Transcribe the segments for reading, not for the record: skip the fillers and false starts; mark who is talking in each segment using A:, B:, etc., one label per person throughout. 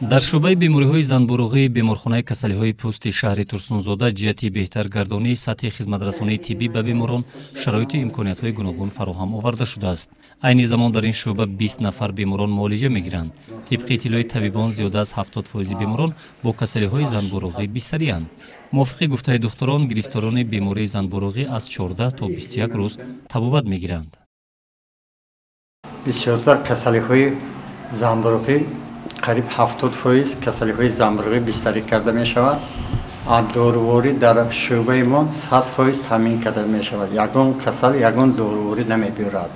A: Дар шӯъбаи бемориҳои занбӯруғии беморхонаи касалиҳои пӯсти шаҳри Турсунзода ҷиҳати беҳтаргардонии сатҳи хизматрасонии тиббӣ ба беморон шароиту имкониятҳои гуногун фароҳам оварда шудааст. Айни замон дар ин шӯъба 20 нафар беморон муолиҷа мегиранд. Тибқи иттилои табибон, зиёда аз 70% беморон бо касалиҳои занбӯруғӣ бистарианд. Мувофиқи гуфтаи духтурон, гирифторони бемории занбӯруғӣ аз 14 то 21 рӯз табобат мегиранд.
B: Бисёртар касалиҳои занбӯруғӣ, қариб 70% касалиҳои занбӯруғӣ бистарӣ карда мешавад. Доруворӣ дар шӯъбаи мо 100% таъмин карда мешавад. Ягон касал ягон доруворӣ намебиёрад,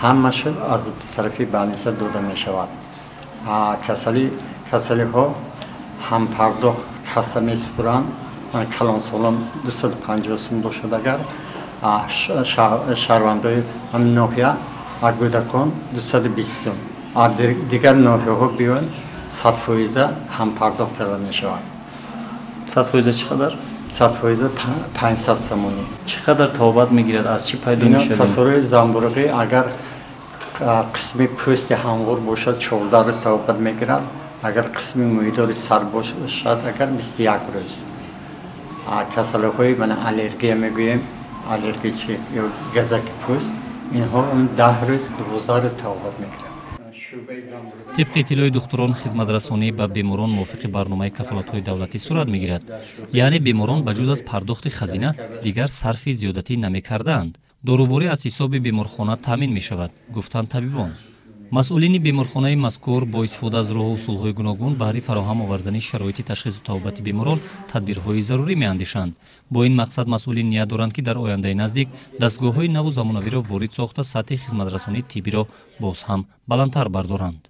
B: ҳамааш аз тарафи больница дода мешавад. Касалиҳо ҳампардохт касса месупуранд. Калонсолон 250 сум бошад, агар шаҳрвандои ноҳия, кӯдакон 220 сум. Дигар ноҳияҳо биёнд, 100% ҳампардохт карда мешавад.
C: 100% чӣ қадар?
B: 100% 500 сомонӣ.
C: Чӣ қадар табобат мегирад, аз чӣ пайдо мешавад?
B: Касалиҳои занбӯруғӣ агар қисми пӯсти ҳамвор бошад, 14 рӯз табобат мегирад, агар қисми мӯйдори сар бошад, агар 21 рӯз. Касалиҳои мана аллергия мегӯем, аллергия ё газаки пӯст, инҳо 10 рӯз, 12 рӯз табобат мегирад.
A: Тибқи иттилои духтурон, хизматрасонӣ ба беморон мувофиқи барномаи кафолатҳои давлатӣ сурат мегирад, яъне беморон ба ҷуз аз пардохти хазина дигар сарфи зиёдатӣ намекардаанд. Доруворӣ аз ҳисоби беморхона таъмин мешавад, гуфтанд табибон. Масъулини беморхонаи мазкур бо истифода аз роҳу усулҳои гуногун баҳри фароҳам овардани шароити ташхису табобати беморон тадбирҳои зарурӣ меандешанд. Бо ин мақсад масъулин ният доранд, ки дар ояндаи наздик дастгоҳҳои наву замонавиро ворид сохта, сатҳи хизматрасонии тиббиро боз ҳам баландтар бардоранд.